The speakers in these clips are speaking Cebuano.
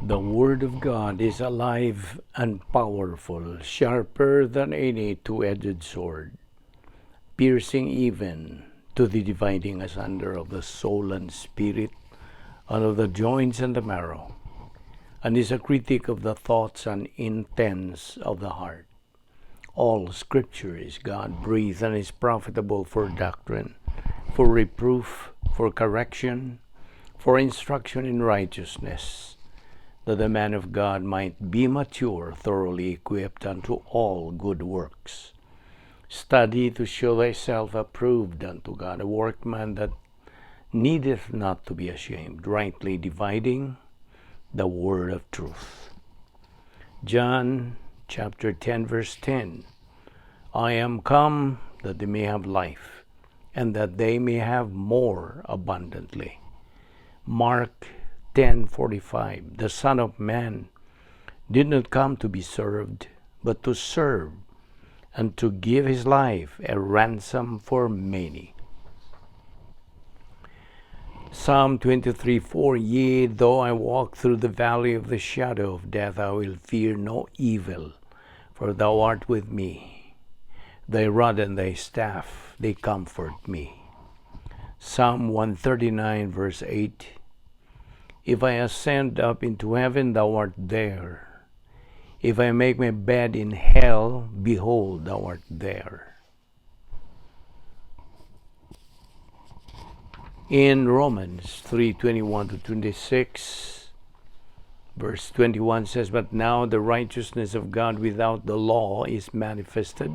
The Word of God is alive and powerful, sharper than any two-edged sword, piercing even to the dividing asunder of the soul and spirit, and of the joints and the marrow, and is a critic of the thoughts and intents of the heart. All Scripture is God breathed and is profitable for doctrine, for reproof, for correction, for instruction in righteousness, that the man of God might be mature, thoroughly equipped unto all good works. Study to show thyself approved unto God, a workman that needeth not to be ashamed, rightly dividing the word of truth. John chapter 10 verse 10: I am come that they may have life, and that they may have more abundantly. Mark 10:45: The Son of Man did not come to be served, but to serve and to give his life a ransom for many. Psalm 23:4: Yea, though I walk through the valley of the shadow of death, I will fear no evil, for thou art with me. Thy rod and thy staff, they comfort me. Psalm 139 verse 8: If I ascend up into heaven, thou art there. If I make my bed in hell, behold, thou art there. In Romans 3:21 to 26, verse 21 says, But now the righteousness of God without the law is manifested,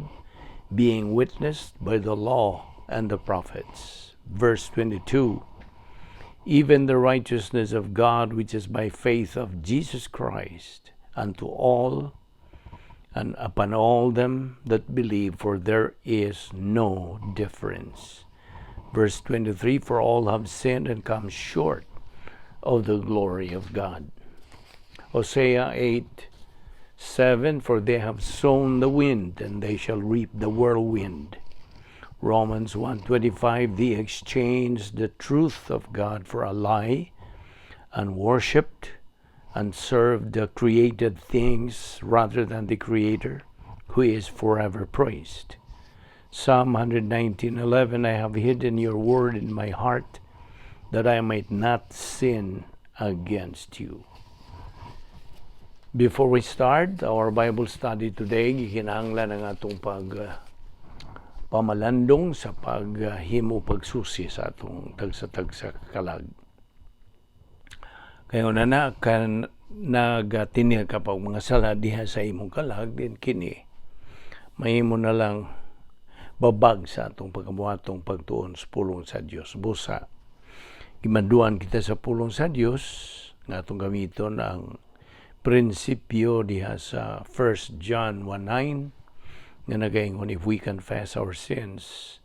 being witnessed by the law and the prophets. Verse 22, even the righteousness of God which is by faith of Jesus Christ unto all and upon all them that believe, for there is no difference. Verse 23, for all have sinned and come short of the glory of God. Hosea 8:7, for they have sown the wind, and they shall reap the whirlwind. Romans 1:25, they exchanged the truth of God for a lie, and worshipped and served the created things rather than the Creator, who is forever praised. Psalm 119:11, I have hidden your word in my heart, that I might not sin against you. Before we start our Bible study today, gikinahanglan ang atong pamalandong sa paghimo pagsusi sa atong tagsa-tagsa kalag. Kaya una na kan nagatinil ka pa og mga sala diha sa imong kalag, din kini mahimo na lang babag sa atong pagkabuhatong pagtuon sa pulong sa Dios. Busa gimanduan kita sa pulong sa Dios nga atong gamiton ang prinsipyo diha sa 1 John 1:9 nga nagaingon, if we confess our sins,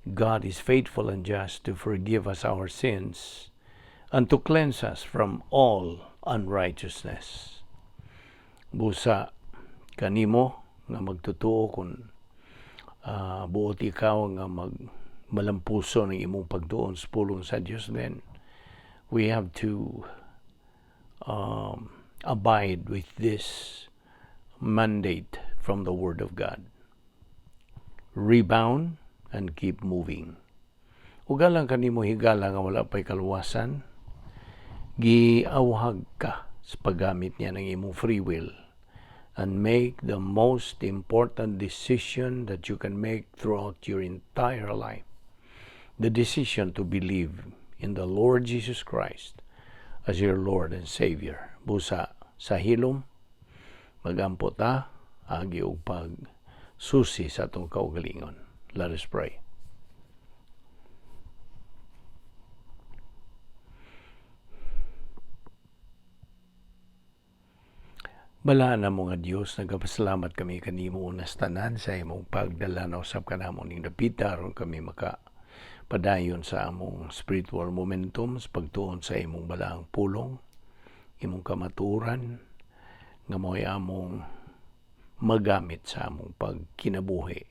God is faithful and just to forgive us our sins and to cleanse us from all unrighteousness. Busa kanimo nga magtutuo, kung buot ikaw nga mag malampuso ng imong pagtuon sa pulong sa Dios, then we have to abide with this mandate from the Word of God. Rebound and keep moving. Ugalang kanimo higala nga wala pa'y kaluwasan, giawhag ka sa paggamit niya ng imong free will and make the most important decision that you can make throughout your entire life. The decision to believe in the Lord Jesus Christ as your Lord and Savior. Busa sa hilom, magampo ta, agi og pag susi sa atong kaugalingon. Let us pray. Balaan namo nga Dios, nagapasalamat kami kanimo unas tanan sa imong pagdala na usab kanamo ning dapita aron kami maka padayon sa among spiritual momentum sa pagtuon sa imong balaang pulong, imong kamatuoran nga mao'y among magamit sa among pagkinabuhi.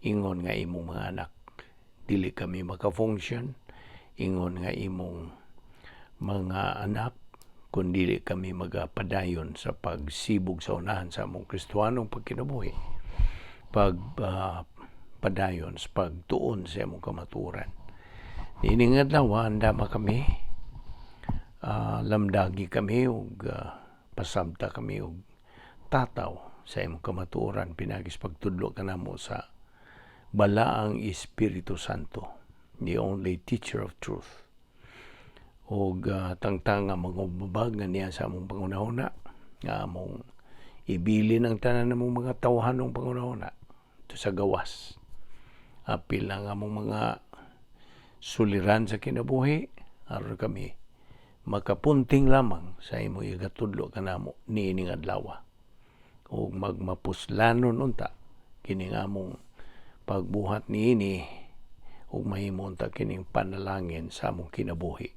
Ingon nga imong mga anak, dili kami maka-function ingon nga imong mga anak Kung dili kami magapadayon sa pagsibog sa unahan sa among Kristohanong pagkinabuhi, pag padayon sa pagtuon sa among kamatuoran. Niining adlaw, andama kami, lamdagi kami ug pasabta kami og tataw sa imong kamatuoran pinaagi sa pagtudlo kanamo sa Balaang Espiritu Santo, the only teacher of truth. Og tangtang nga mangubabag nga niya sa among panghunahuna, nga among ibilin ang tanan namong mga tawhanong panghunahuna to sa gawas. Apil ang among mga suliran sa kinabuhi, aron kami makapunting lamang sa imo igatudlo kanamo niining adlaw. Ug magmapuslanon unta kining among pagbuhat niini ug mahimo unta kining panalangin sa among kinabuhi.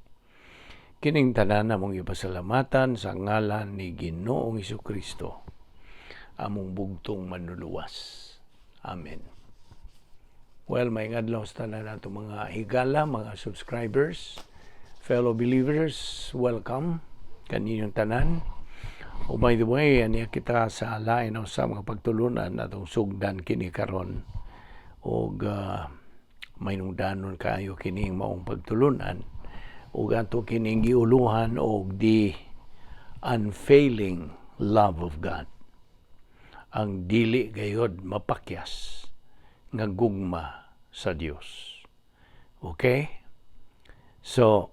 Kining tanan among ipasalamatan sa ngalan ni Ginoong Kristo, among bugtong Manluluwas. Amen. Well, maayong adlaw sa tanan nato mga higala, mga subscribers, fellow believers, welcome kaninyong tanan. Oh, by the way, aniya kita sa lain sa mga pagtulunan atong sugdan kini karon og mainungdanon kaayo kining maong pagtulunan ug ato kining giuluhan og the unfailing love of God. Ang dili gayod mapakyas nga gugma sa Dios. Okay? So,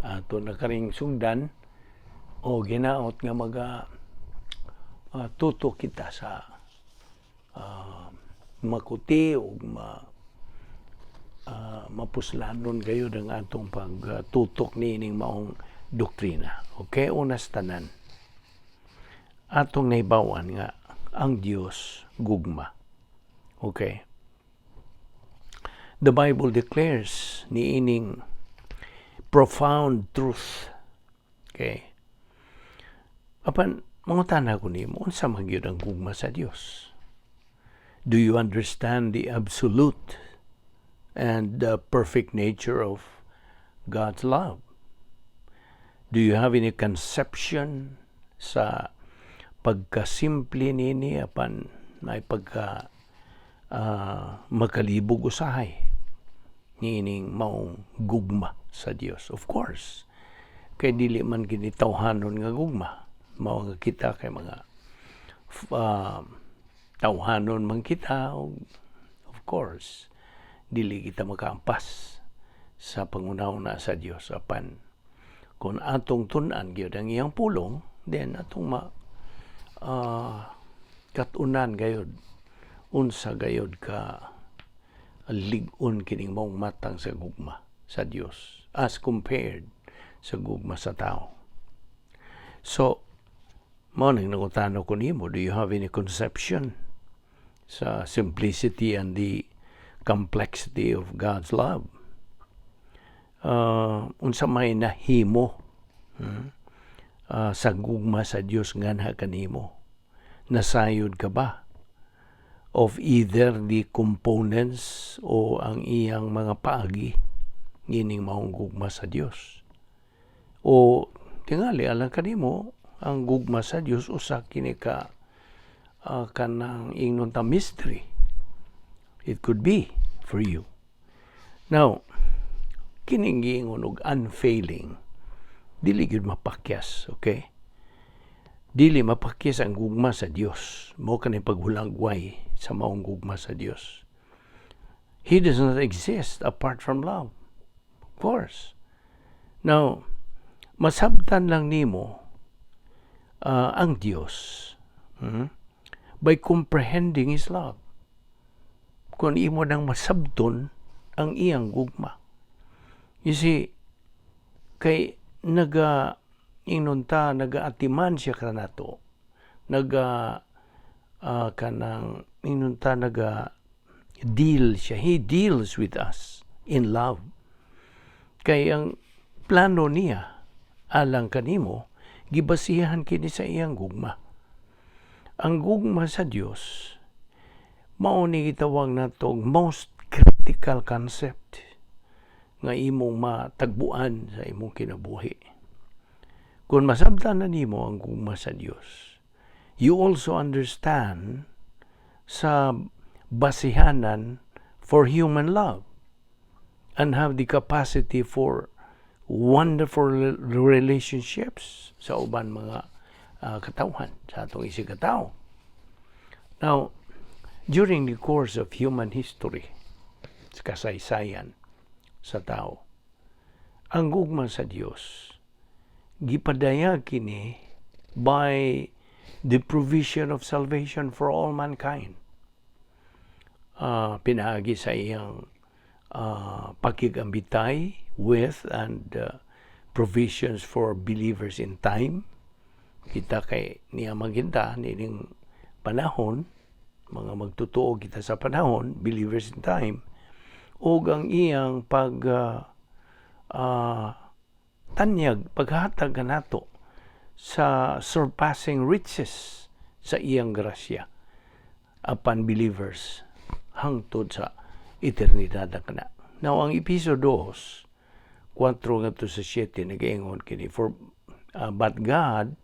ato na karing sugdan o ginaot nga maga tuto kita sa makuti ug mapuslanon gayud ang atong pagtutok niining maong doktrina. Okay, unas tanan. Atong nahibaw-an nga ang Dios gugma. Okay. The Bible declares niining profound truth. Okay. Apan mangutana ko nimo, unsa man gyud ang gugma sa Dios? Do you understand the absolute and the perfect nature of God's love? Do you have any conception sa pagkasimple nini apan may pagka makalibog usahay niining maong gugma sa Dios? Of course. Kay dili man kini tawhanon nga gugma. Mao nga kita kay mga tawhanon man kita, of course dili kita makaampas sa panghunahuna sa Dios, apan kung atong tun-an gyud ang iyang pulong, then atong ma katunan gayud unsa gayud ka lig-on kining maong matang sa gugma sa Dios as compared sa gugma sa tao. So, mao nang nangutana ko nimo, do you have any conception sa simplicity and the complexity of God's love? Unsa may nahimo sa gugma sa Dios nganha kanimo? Nasayod ka ba of either the components o ang iyang mga paagi ngining maong gugma sa Dios? O tingali alang kanimo ang gugma sa Dios usa kini ka kanang ingnon ta mystery? It could be for you. Now, kining giingon og unfailing, dili gyud mapakyas, okay? Dili mapakyas ang gugma sa Dios. Mao kani paghulagway sa maong gugma sa Dios. He does not exist apart from love. Of course. Now, masabtan lang nimo ang Dios by comprehending His love. Kung imo nang masabton ang iyang gugma. You see, kay naga ingnon ta nagaatiman siya kanato, naga kanang ingnon ta naga deal siya, He deals with us in love, kay ang plano niya alang kanimo gibasihan kini sa iyang gugma. Ang gugma sa Dios mao ni gitawag nato most critical concept nga imong matagbuan sa imong kinabuhi. Kung masabtan na nimo ang gugma sa Dios, you also understand sa basihanan for human love and have the capacity for wonderful relationships sa uban mga katawhan sa atong isig katao. Now, during the course of human history, sa kasaysayan sa tao, ang gugma sa Dios gipadayag kini by the provision of salvation for all mankind. Pinaagi sa iyang pakigambitay with and provisions for believers in time. Kita kay niya maginta nining panahon, mga magtotoo kita sa panahon, believers in time, ug ang iyang pag tanyag, paghatag kanato sa surpassing riches sa iyang grasya upon believers hangtod sa eternidad kana. Now, ang Episo 2, 4 ngadto sa 7, nagaingon kini, for but God,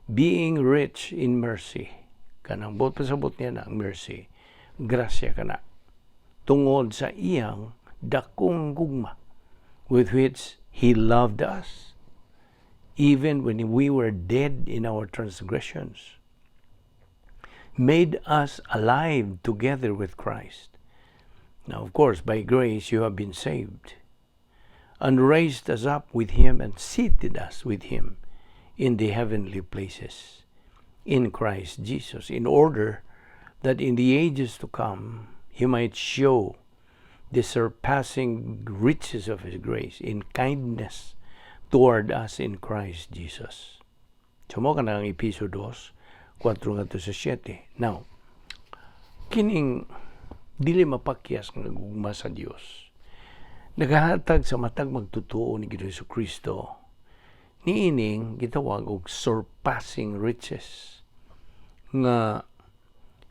being rich in mercy, kanang buot pasabot niya na ang mercy, grasya kana, tungod sa iyang dakong gugma with which He loved us, even when we were dead in our transgressions, made us alive together with Christ. Now, of course, by grace you have been saved, and raised us up with Him and seated us with Him in the heavenly places in Christ Jesus, in order that in the ages to come He might show the surpassing riches of His grace in kindness toward us in Christ Jesus. So mao kana ang Episo 2, 4 ngadto sa 7. Now, kining dili mapakyas nga gugma sa Dios nagahatag sa matag magtotoo ni Ginoong Kristo niining gitawag og surpassing riches nga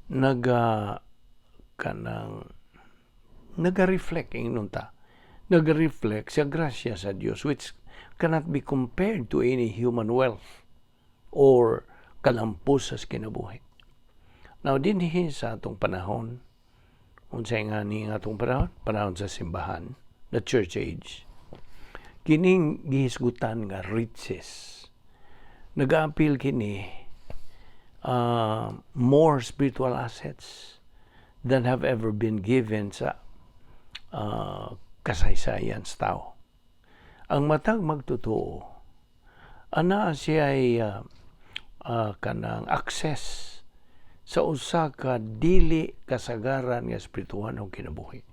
naga kanang naga-reflect, ingnon ta, naga-reflect sa grasya sa Dios which cannot be compared to any human wealth or kalampos sa kinabuhi. Now, dinhi sa atong panahon, unsay nga ni atong panahon? Panahon sa simbahan, the church age. Kining gihisgutan nga riches, nag-aapil kini more spiritual assets than have ever been given sa kasaysayan sa tao. Ang matag magtotoo, ana siya ay kanang access sa usa ka dili kasagaran nga espirituhanong kinabuhi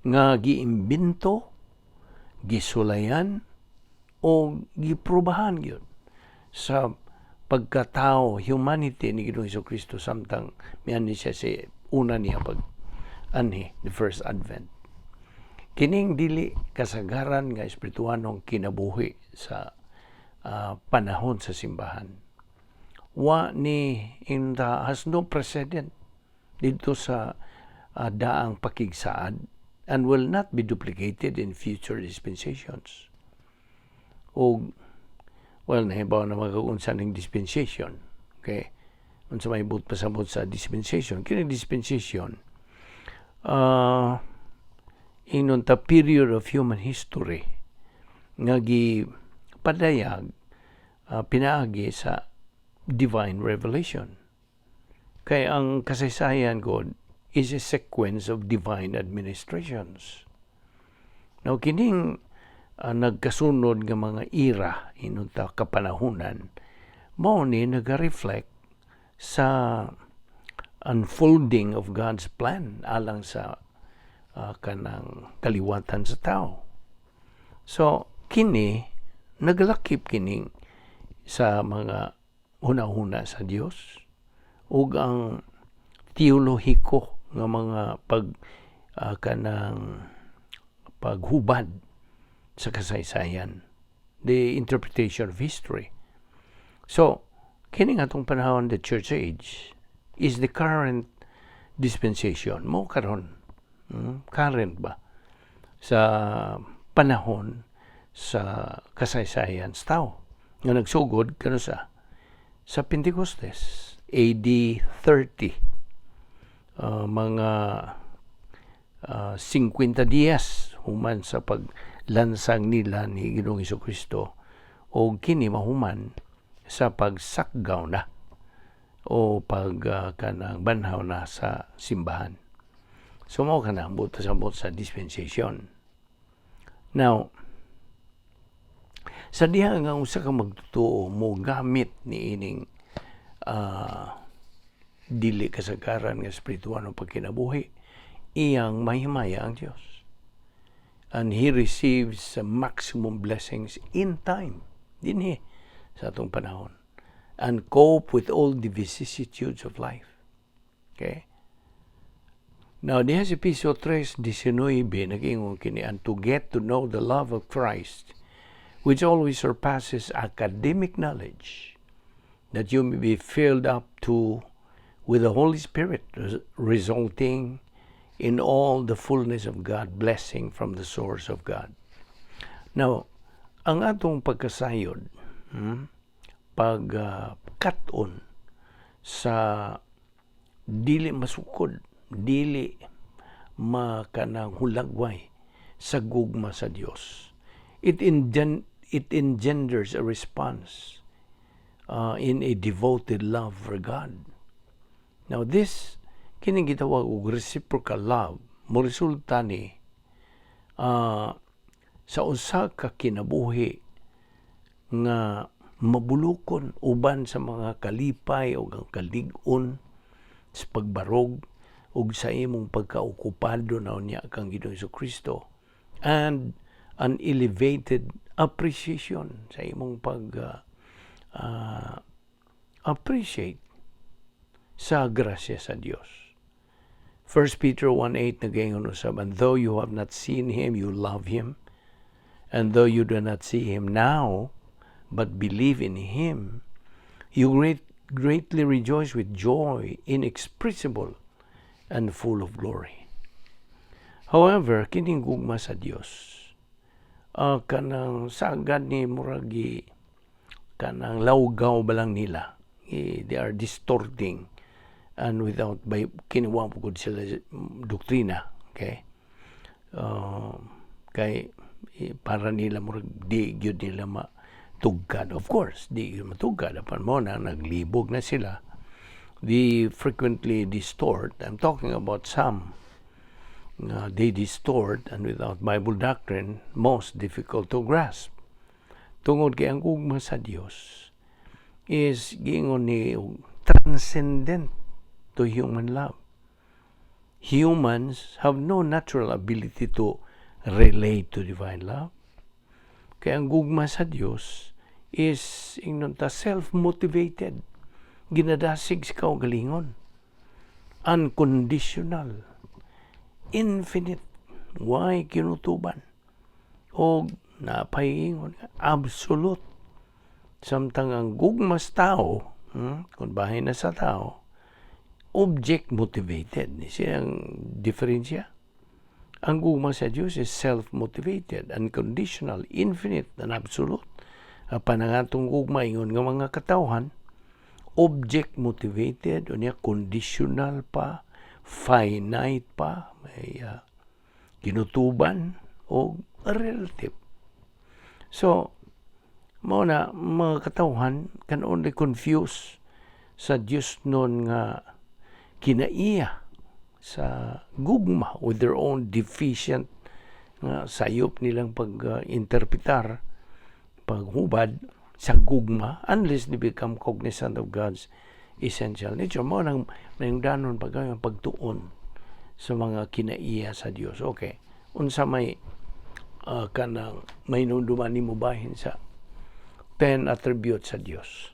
nga giimbento, gisulayan o giprobahan gyud sa pagkatao, humanity ni Ginoong Kristo samtang mianhi siya sa una niya pag anhi, the first advent. Kining dili kasagaran nga espirituhanong kinabuhi sa panahon sa simbahan, wa ni in the has no precedent dito sa daang pakigsaad and will not be duplicated in future dispensations. O well, nahibaw na mga unsa ning dispensation. Okay? Unsa may buot pasabot sa dispensation? Kini dispensation ingnon ta period of human history nga gipadayag pinaagi sa divine revelation. Kay ang kasaysayan god is a sequence of divine administrations. Now, kining nagkasunod nga mga era, ingnon ta kapanahunan, mao ni naga-reflect sa unfolding of God's plan alang sa kanang kaliwatan sa tao. So, kini nagalakip kining sa mga huna-huna sa Dios ug ang teolohiko nga mga pag kanang paghubad sa kasaysayan, the interpretation of history. So kini nga atong panahon, the church age, is the current dispensation mo karon, current ba sa panahon sa kasaysayan sa tao. Nga nagsugod kano sa Pentecostes AD 30, mga 50 dias human sa paglansang nila ni Ginoong Kristo o kini mahuman sa pagsakgaw na o pag kanang banhaw na sa simbahan. So mao kana ang buot sa dispensation. Now, sa diha nga usa ka magtotoo mo gamit ni ining dili kasagaran nga espiritual ng pagkinabuhi, iyang mahimaya ang Dios. And he receives maximum blessings in time dinhi sa atong panahon and cope with all the vicissitudes of life. Okay? Now, diha sa Epeso 3:19, nag-ingon kini, "And to get to know the love of Christ, which always surpasses academic knowledge, that you may be filled up to with the Holy Spirit, resulting in all the fullness of God, blessing from the source of God." Now, ang atong pagkasayod, pag kat-on sa dili masukod, dili makanang hulagway sa gugma sa Dios. It engenders a response in a devoted love for God. Now this kining gitawag og reciprocal love mo resulta ni sa usa ka kinabuhi nga mabulukon uban sa mga kalipay o ang kalig-on sa pagbarog ug sa imong pagkaokupado na unya kang Ginoong Kristo and an elevated appreciation sa imong pag appreciate sa grasya sa Dios. 1 Peter 1:8 nagaingon usab, "And though you have not seen him, you love him. And though you do not see him now, but believe in him, you greatly rejoice with joy inexpressible and full of glory." However, kining gugma sa Dios, kanang sagad ni muragi kanang lawgaw ba lang nila. Eh, they are distorting and without by kinuha po sila doktrina, okay, kay eh, para nila murag di gyud nila matugkad. Of course di gyud matugkad, apan mo na naglibog na sila. They frequently distort. I'm talking about some they distort and without Bible doctrine, most difficult to grasp, tungod kay ang gugma sa Dios is giingon ni transcendent to human love. Humans have no natural ability to relate to divine love. Kaya ang gugma sa Dios is ingnon ta self-motivated. Ginadasig sa kaugalingon. Unconditional. Infinite. Way kinutuban? O napahingon, absolute. Samtang ang gugma sa tao, kung bahin na sa tao, object motivated. Ni siyang diferensya. Ang gugma sa Diyos is self-motivated, unconditional, infinite, and absolute. Apan ang atong gugma ingon nga mga katawhan, object motivated, unya conditional pa, finite pa, may kinutuban o relative. So, mao na mga katawhan can only confuse sa Dios nun nga kinaiya sa gugma with their own deficient nga sayop nilang pag-interpretar, paghubad sa gugma unless they become cognizant of God's essential nature. Mao nang nangdanon pag pagtuon sa mga kinaiya sa Dios. Okay. Unsa may kanang may nunduman nimo bahin sa 10 attributes sa Dios?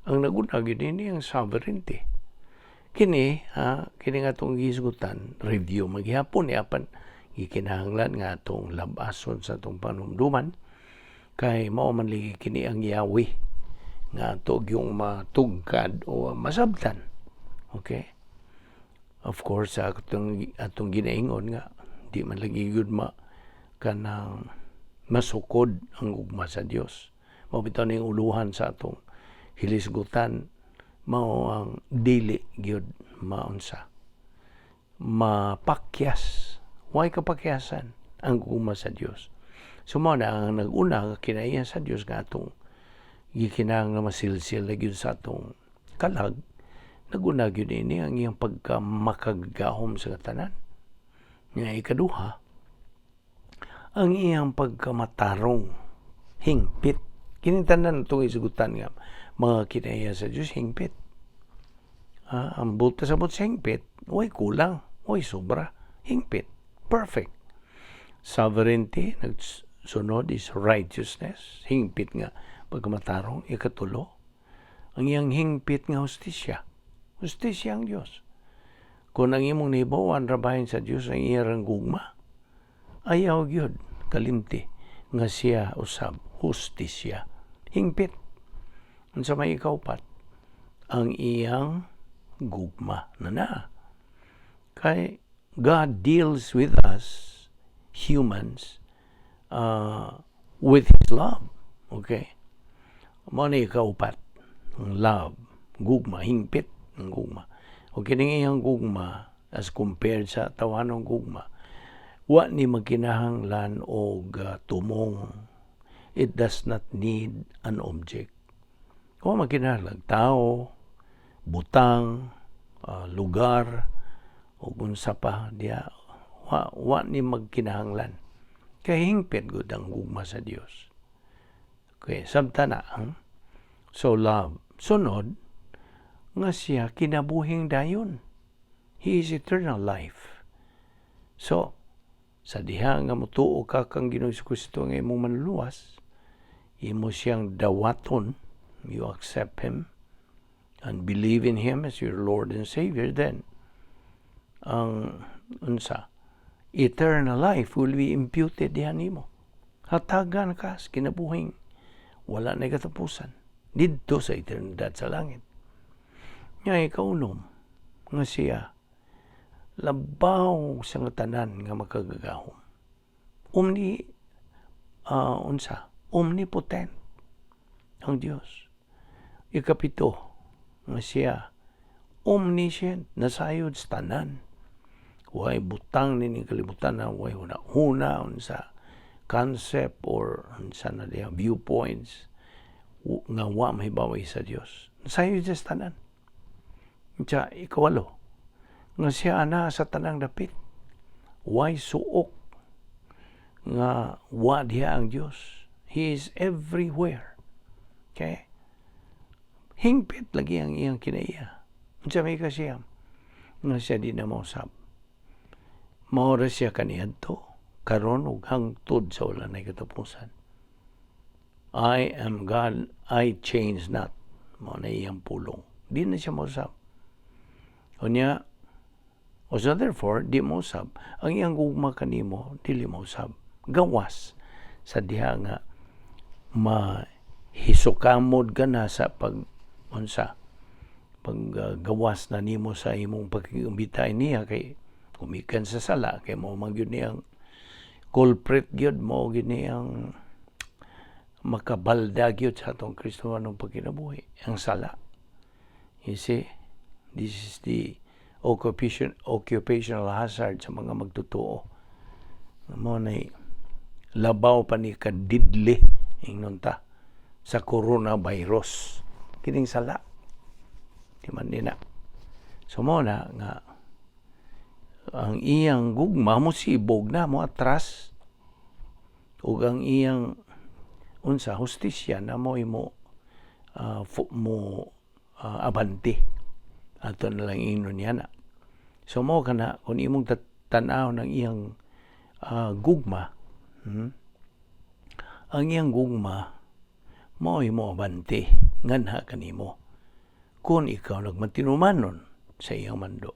Ang naguna gyud ini ang sovereignty. Kini ha, kini nga atong gihisgutan, review maghihapon ni, apan gikinahanglan nga atong labason sa atong panumduman kay mao man lagi kini ang Yahweh nga ato yung matugkad o masabtan. Okay? Of course, sa atong ginaingon nga di man lagi gyud ma kanang masukod ang ugma sa Dios. Mao bitaw ning uluhan sa atong hilisgutan, mao ang dili gyud maunsa, mapakyas. Way kapakyasan ang gugma sa Dios. So mao na ang nag-una nga kinaiya sa Dios nga atong gikinahanglan nga masilsil na gyud sa atong kalag. Nag-una gyud ini ang iyang pagka makagagahom sa tanan. Nga ikaduha, ang iyang pagkamatarong, hingpit. Kining tanan itong isugutan nga mga kinaiya sa Dios, hingpit. Ang buta sa sa hingpit, way kulang, way sobra, hingpit, perfect. Sovereignty, nagsunod is righteousness, hingpit nga pagkamatarong. Ikatulo, ang iyang hingpit nga hustisya. Hustisya ang Dios. Kung ang imong nahibaw-an ra bahin sa Dios ang iyang gugma, ayaw gyud kalimti nga siya usab hustisya. Hingpit. Unsa may ikaupat? Ang iyang gugma na na. Kay God deals with us humans with His love. Okay? Mao na ikaupat. Ang love, gugma, hingpit ang gugma. O kining iyang gugma as compared sa tawanong gugma, wa ni magkinahanglan og tumong. It does not need an object. Wa magkinahanglan tao, butang, lugar, o unsa pa diya, wa ni magkinahanglan. Kay hingpit gud ang gugma sa Dios. Okay, sabta na. So love. Sunod, nga siya kinabuhing dayon. He is eternal life. So, sa diha nga motuo ka kang Ginoong Kristo nga imong manluluwas, imo siyang dawaton, you accept Him and believe in Him as your Lord and Savior, then ang unsa, eternal life will be imputed diha nimo. Hatagan ka sa kinabuhing wala na katapusan didto sa eternidad sa langit. Nya ikaunom, nga siya labaw sa nga tanan nga makagagahom. Omni unsa, omnipotent ang Dios. Ikapito, nga siya omniscient, nasayod sa tanan. Way butang nining kalibutan na way huna-huna, unsa concept or unsa na diya viewpoints nga wa mahibaway sa Dios. Nasayod siya sa tanan. Siya, ikawalo, nga siya ana sa tanang dapit. Way suok nga wa diha ang Dios. He is everywhere. Okay? Hingpit lagi ang iyang kinaiya. Unsa may kasiyam nga siya di na mausab? Mao ra siya kaniadto, karon ug hangtod sa wala nay katapusan. "I am God, I change not." Mao na iyang pulong. Di na siya mausab. Unya, o so therefore, di mausab. Ang iyang gugma kanimo, dili mausab. Gawas sa diha nga mahisukamod ka na sa pag unsa, paggawas na nimo sa imong pagkikiumbitay niya, kay gumikan sa sala kay mao man gyud niyang culprit gyud, mao gyud niyang makabalda gyud sa atong Kristohanong pagkinabuhi ang sala. You see, this is the occupational hazard sa mga magtotoo. Mao na labaw pa ni ka-deadly, ingnon ta, sa coronavirus kining sala, di man din na. So mao na nga ang iyang gugma mo sibog na mo atras ug ang iyang unsa, hustisya na mo imo mo abante, ato na lang ingnon niya na. So mao kana, kung imong tan-aw ng iyang gugma, Ang iyang gugma mao mo abante nganha kanimo kung ikaw nagmatinumanon sa iyang mando.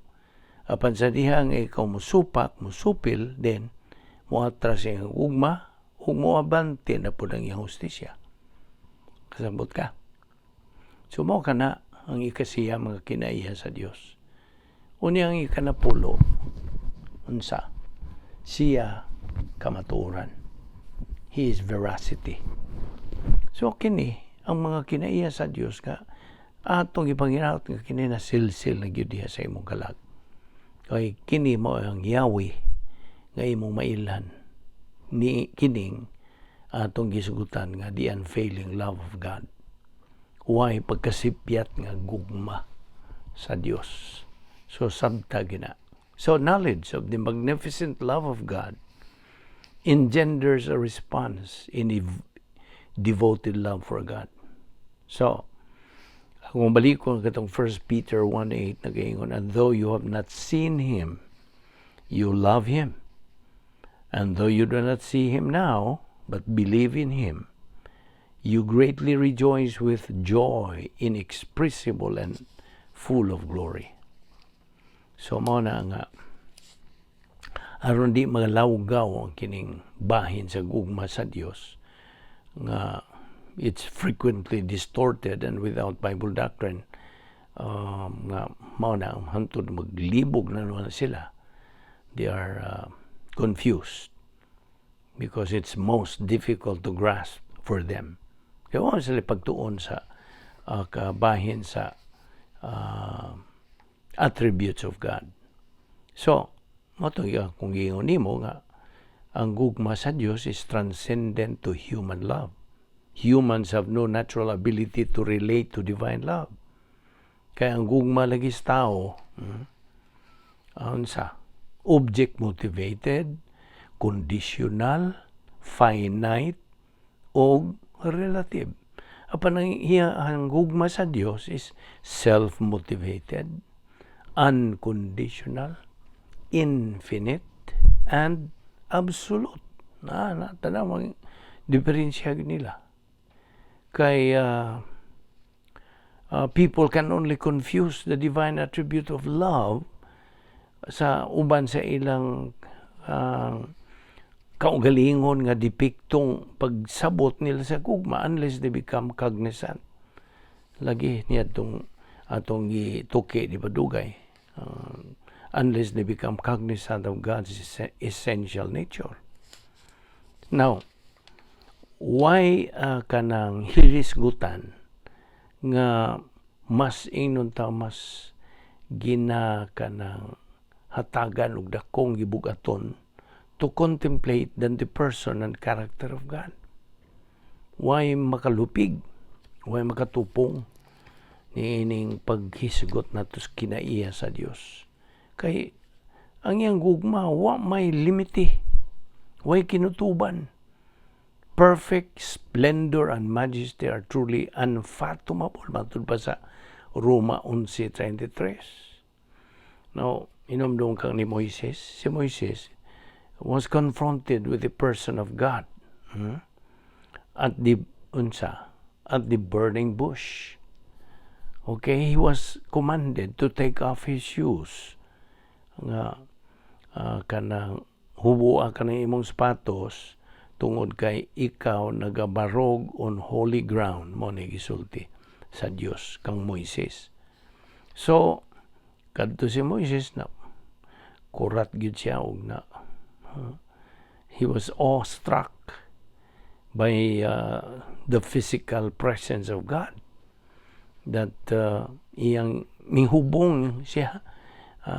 Apan sa diha nga ikaw musupak, musupil, then moatras iyang gugma ug moabante na pud ang iyang hustisya. Kasabot ka? So mao kana ang ikasiya mga kinaiya sa Dios. Unya ang ikanapulo, unsa? Siya kamatuoran. He is veracity. So kini ang mga kinaiya sa Dios nga atong ipanginaot nga kini na silsil na gyud diha sa imong kalag. Kay kini mao ang Yahweh nga imong mailhan ni kining atong gisugutan nga the unfailing love of God. Way pagkasipyat nga gugma sa Dios. So sabta gina. So knowledge of the magnificent love of God engenders a response in devoted love for God. So, kung balik ko katong 1 Peter 1:8, nagaingon, "And though you have not seen Him, you love Him. And though you do not see Him now, but believe in Him, you greatly rejoice with joy inexpressible and full of glory." So mao na nga aron di magalawgaw ang kining bahin sa gugma sa Dios nga it's frequently distorted and without Bible doctrine, nga mao na ang hantod maglibog na naman sila. They are confused because it's most difficult to grasp for them. Kaya wa sila pagtuon sa kabahin sa attributes of God. So, mao to kung giingon nimo nga ang gugma sa Dios is transcendent to human love. Humans have no natural ability to relate to divine love. Kaya ang gugma lagi sa tao, unsa? Object motivated, conditional, finite, o relative. Apan ang gugma sa Dios is self-motivated, unconditional, infinite, and absolute. Na tanaw ang diferensya nila. Kay people can only confuse the divine attribute of love sa uban sa ilang kaugalingon nga depektong pagsabot nila sa gugma unless they become cognizant. Lagi niya atong atong gituki di ba dugay, unless they become cognizant of God's essential nature. Now, why kanang hilisgutan nga mas ingnon ta mas gina kanang hatagan og dakong gibugaton to contemplate than the person and character of God? Why makalupig? Why makatupong niining paghisgot nato sa kinaiya sa Dios? Kay ang iyang gugma wa may limite, way kinutuban. Perfect splendor and majesty are truly unfathomable. Matud pa sa Roma 11:33. Now, inomdom kang ni Moises. Si Moises was confronted with the person of God, At the unsa, at the burning bush. Okay, he was commanded to take off his shoes. Nga kanang huboa ka ng imong sapatos tungod kay ikaw nagabarog on holy ground, mao ni gisulti sa Dios kang Moises. So kadto si Moises, na kurat gyud siya og na he was awestruck by the physical presence of God that iyang mihubong siya.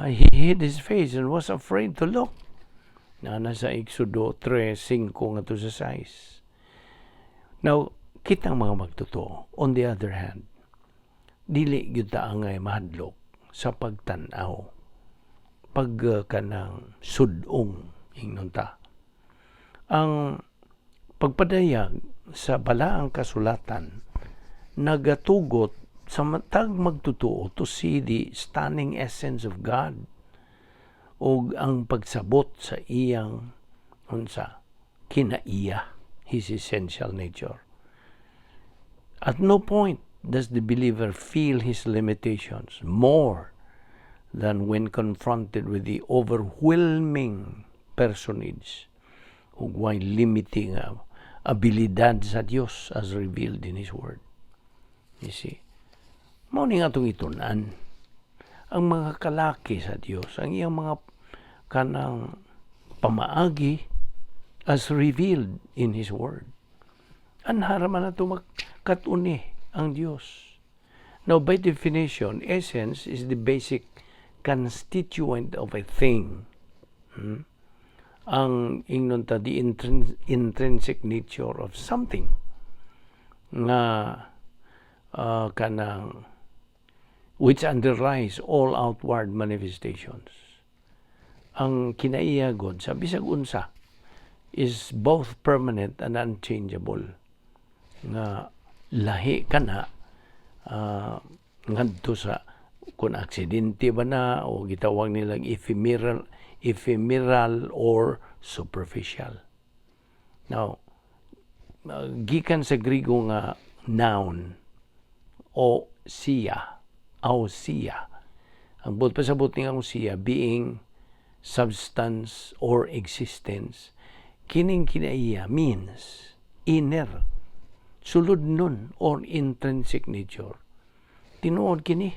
He hid his face and was afraid to look. Na nasa Exodo 3:5 ngadto sa 6. Now, kitang mga magtotoo, on the other hand, dili gyud ta angay mahadlok sa pagtan-aw, pag kanang sudong ingnon ta. Ang pagpadayag sa balaang kasulatan nagatugot sa matag magtotoo to see the stunning essence of God ug ang pagsabot sa iyang unsa, kinaiya, his essential nature. At no point does the believer feel his limitations more than when confronted with the overwhelming personage ug way limiting abilidad sa Dios as revealed in His Word. You see? Mao ni nga atong itun-an ang mga kalaki sa Dios, ang iyang mga kanang pamaagi as revealed in His Word. Anha ra man nato makat-uni ang Dios. Now, by definition, essence is the basic constituent of a thing. Ang ingnon ta, the intrinsic nature of something nga kanang which underlies all outward manifestations. Ang kinaiya god sa bisag unsa is both permanent and unchangeable nga lahi kana ngadto sa kung aksidente ba na o gitawag nilang ephemeral or superficial. Now, gikan sa Griego nga noun o siya, ousia. Ang buot pasabot ni ousia, being, substance or existence. Kining kinaiya means inner, suludnon or intrinsic nature. Tinuod kini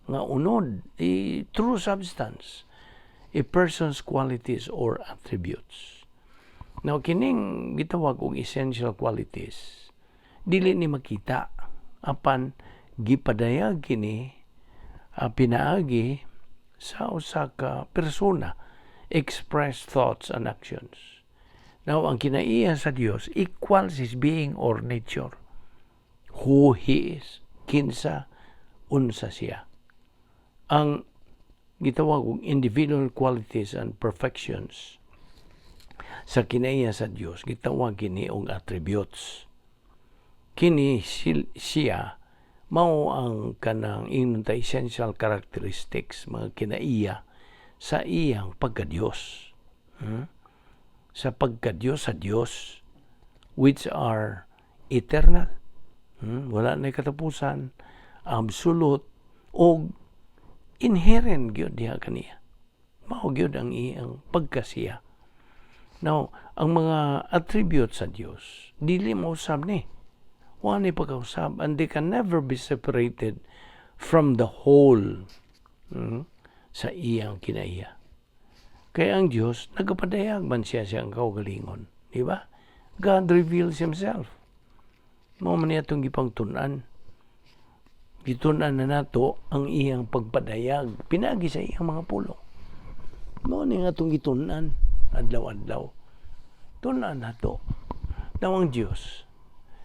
nga unod, the true substance, a person's qualities or attributes. Now, kining gitawag og essential qualities, dili ni makita apan gipadayag kini pinaagi sa usa ka persona, express thoughts and actions. Now, ang kinaiya sa Dios equals his being or nature. Who he is, kinsa, unsa siya. Ang gitawag og individual qualities and perfections sa kinaiya sa Dios, gitawag kini og attributes. Kini siya mao ang kanang ingnon ta essential characteristics, mga kinaiya sa iyang pagka-Dios. Sa pagka-Dios sa Dios, which are eternal. Wala na katapusan, absolute og inherent gyud diha kaniya. Mao gyud ang iyang pagkasiya. Now, ang mga attributes sa Dios dili mausab ni. Wa ni pagkausab and they can never be separated from the whole sa iyang kinaiya. Kaya ang Dios nagapadayag man siya siyang kaugalingon, di ba? God reveals himself. Mao man niya itong gipangtun-an. Gitun-an na nato ang iyang pagpadayag pinaagi sa iyang mga pulong. Mao ni nga atong gitun-an adlaw-adlaw. Tun-an nato. Now, ang Dios,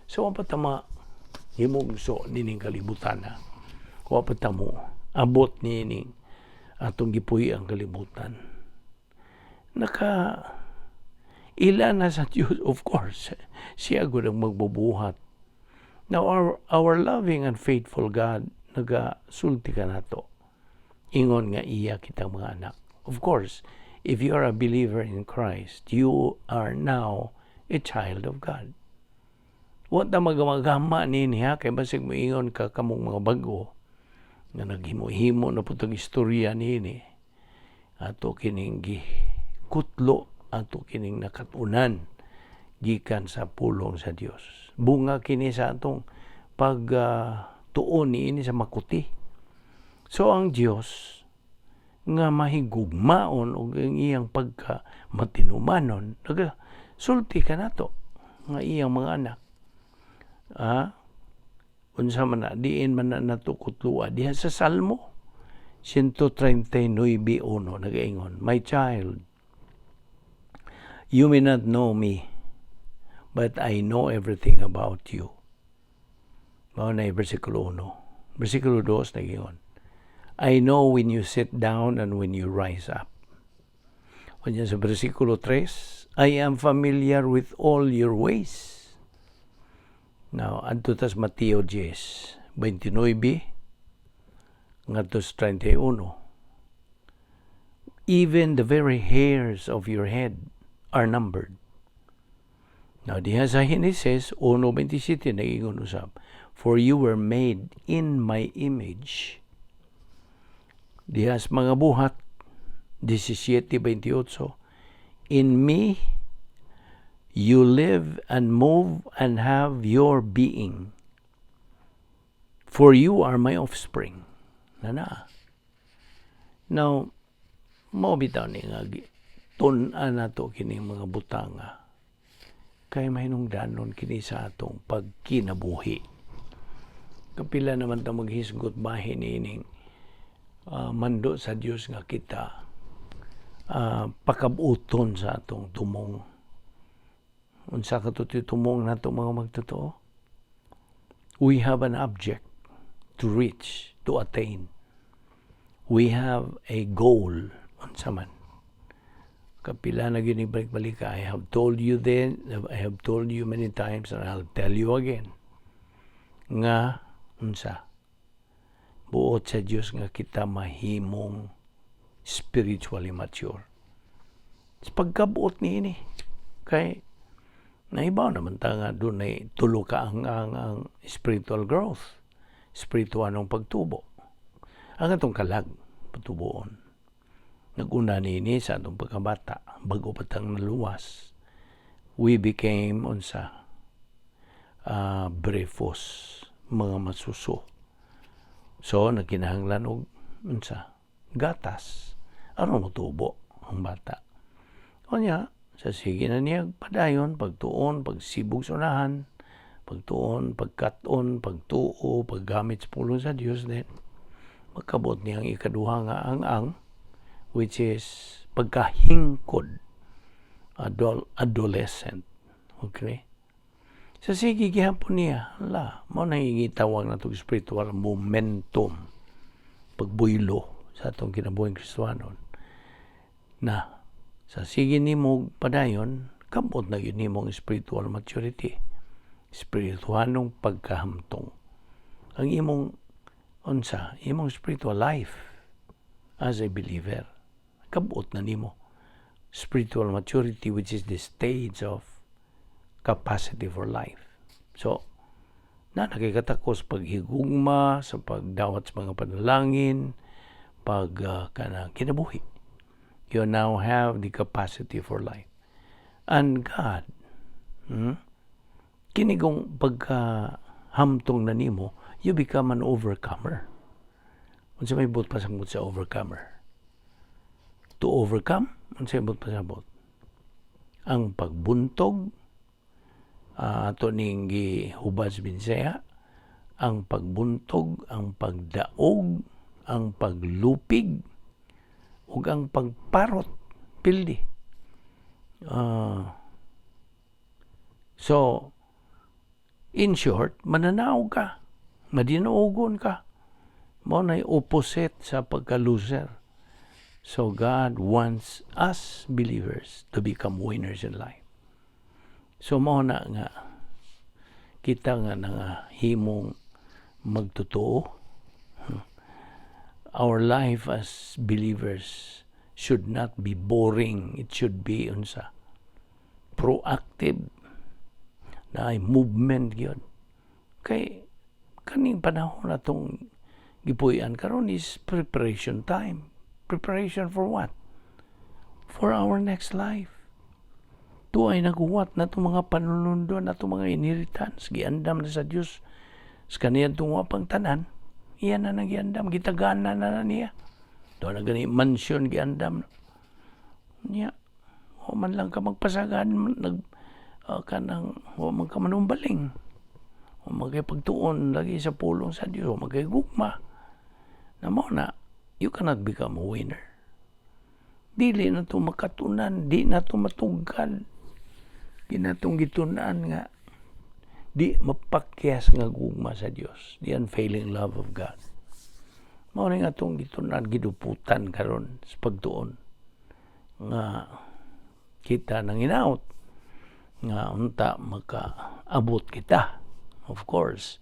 sa wa pa ta mahimugso nining kalibutan ha. Wa pa ta mo abot nining atong gipuy ang kalibutan. Naka ila na sa Dios, of course. Siya gud ang magbubuhat. Now, our loving and faithful God nagasulti kanato. Ingon nga iya kitang mga anak. Of course, if you are a believer in Christ, you are now a child of God. Wa ta magamagama nini ha, kay basig moingon ka kamong mga bag-o nga naghimo-himo na pud tag istorya niini. Ato kining gikutlo, ato kining nakatunan gikan sa pulong sa Dios. Bunga kini sa atong pag tuon niini sa makuti. So ang Dios nga mahigugmaon ug ang iyang pagka matinumanon nagasulti kanato nga iyang mga anak. Ah, unsa man na, diin man na nato kutlua diha sa Salmo 139:1, nagaingon, "My child, you may not know me, but I know everything about you." Mao na yung versikulo 1. Versikulo 2 nagaingon, "I know when you sit down and when you rise up." Unya sa versikulo 3, "I am familiar with all your ways." Now, adto tas Mateo 10, 29 ngadto sa 31. "Even the very hairs of your head are numbered." Now, diha sa Genesis 1:27 nag-ingon usab, "For you were made in my image." Diha sa Mga Buhat 17:28, "In me you live and move and have your being. For you are my offspring." Na na. Now, mao bitaw ni nga tun-an nato kining mga butanga. Kay mahinungdanon kini sa atong pagkinabuhi. Kapila naman ta maghisgot bahin ining mando sa Dios nga kita pakabuton sa atong tumong. Unsa ka to tumong nato, mga magtotoo? We have an object to reach, to attain. We have a goal. Unsa man? Kapila na gyud balik-balik. I have told you then, I have told you many times and I'll tell you again. Nga unsa? Buot sa Dios nga kita mahimong spiritually mature. Sa pagkabuot niini kay naibaw naman ta nga dunay tulo ka ang spiritual growth, spiritual pagtubo. Ang atong kalag patubuon. Naguna niini sa atong pagkabata, bago pa tang naluwas. We became unsa? Brefos, mga masuso. So, nagkinahanglan og unsa? Gatas. Aron motubo ang bata. Unya, sa sige na niya padayon, pagtuon, pagsibog sa unahan, pagtuon, pagkat-on, pagtuo, paggamit sa pulong sa Dios, then magkabot niya ang ikaduha nga ang-ang, which is pagkahingkod, adolescent. Okay? Sa sige gihapon niya, ala, mao na gitawag na spiritual momentum, pagbuylo sa atong kinabuhing Kristohanon. Na sa sige nimo padayon, kabot na gyud nimo ang spiritual maturity. Spiritualong pagkahamtong. Ang imong unsa, imong spiritual life as a believer, kabot na nimo. Spiritual maturity, which is the stage of capacity for life. So, na nakikatakos paghigugma, sa pagdawat sa mga panalangin, pag kanang kinabuhi. You now have the capacity for life. And God, kini kung pagkahamtong na nimo, you become an overcomer. Unsa may buot pasabot sa overcomer? To overcome, unsa may buot pasabot? Ang pagbuntog, ato ning gihubad sa Binsaya, ang pagbuntog, ang pagdaog, ang paglupig, ug ang pagparot, pildi. So, in short, mananaog ka, madinuogon ka. Mao na opposite sa pagka-loser. So God wants us believers to become winners in life. So mao na nga kita nga himong magtotoo. Our life as believers should not be boring. It should be unsa? Proactive na ay movement gyud. Kay kaning panahon atong gipuy-an karon is preparation time. Preparation for what? For our next life. Tuay naghuwat na itong mga panulundon na itong mga inheritance. Giandam na sa Dios sa kaniyang tungwa pang tanan. Iyan na nang giandam. Gitagana na na niya. Doon na gani mansion giandam niya. O man lang ka magpasagan, nag, kanang, o man ka manumbaling. O magkay pagtuon lagi sa pulong sa Dios, o magkay gugma. Na mao na, you cannot become a winner. Dili na to makatunan, di na to matugkad. Kinatong gitunan nga di mapakyas nga gugma sa Dios, the unfailing love of God. Mao ni nga atong gitunan, giduputan karon sa pagtuon nga kita nang hinaot nga unta makaabot kita. Of course,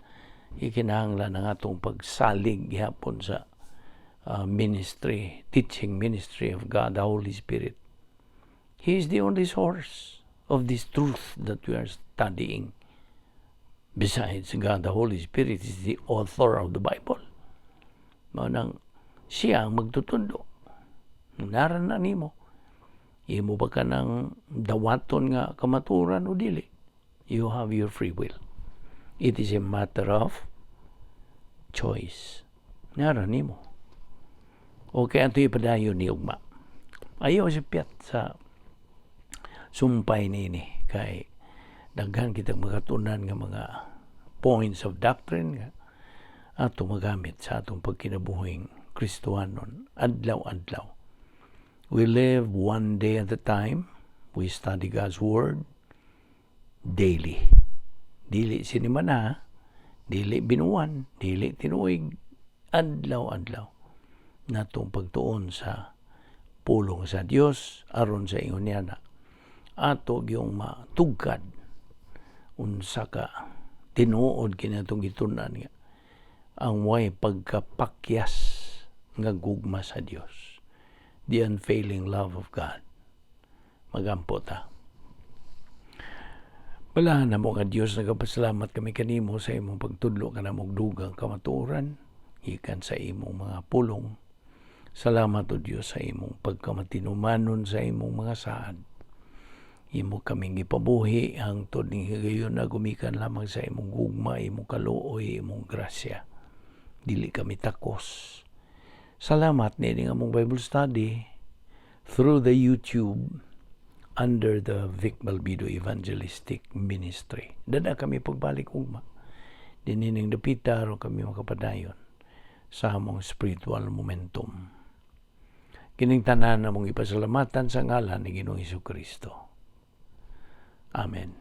ikinahanglan ang atong pagsalig gihapon sa ministry, teaching ministry of God, the Holy Spirit. He is the only source of this truth that we are studying. Besides, God, the Holy Spirit is the author of the Bible. Mao nang siya ang magtutundo. Naran na nimo. Imo ba ka ng dawaton nga kamaturan o dili? You have your free will. It is a matter of choice. Nara nimo. Okay, ato ipadayon ni ugma. Ayaw si Piat sa sumpay nini kay Daghan kitang makatunan nga mga points of doctrine nga ato magamit sa atong pagkinabuhing Kristohanon adlaw-adlaw. We live one day at a time. We study God's Word daily. Dili sinimana, dili binuwan, dili tinuig, adlaw-adlaw natong pagtuon sa pulong sa Dios aron sa ingon niya na ato gyung matugkad unsa ka tinuod kini atong gitun-an nga ang way pagkapakyas nga gugma sa Dios, the unfailing love of God. Magampo ta. Balahan namo nga Dios, nagapasalamat kami kanimo sa imong pagtudlo kanamo og dugang kamatuoran gikan sa imong mga pulong. Salamat, O Dios, sa imong pagkamatinumanon sa imong mga saad. Imo kaming gipabuhi hangtod ning higayon na gumikan lamang sa imong gugma, imong kaluoy, imong grasya. Dili kami takos. Salamat niining among Bible study through the YouTube under the Vic Balbido Evangelistic Ministry. Dada kami pagbalik ugma. Dinining dapita aron kami makapadayon sa among spiritual momentum. Kining tanan namong ipasalamatan sa ngalan ni Ginoong Kristo. Amen.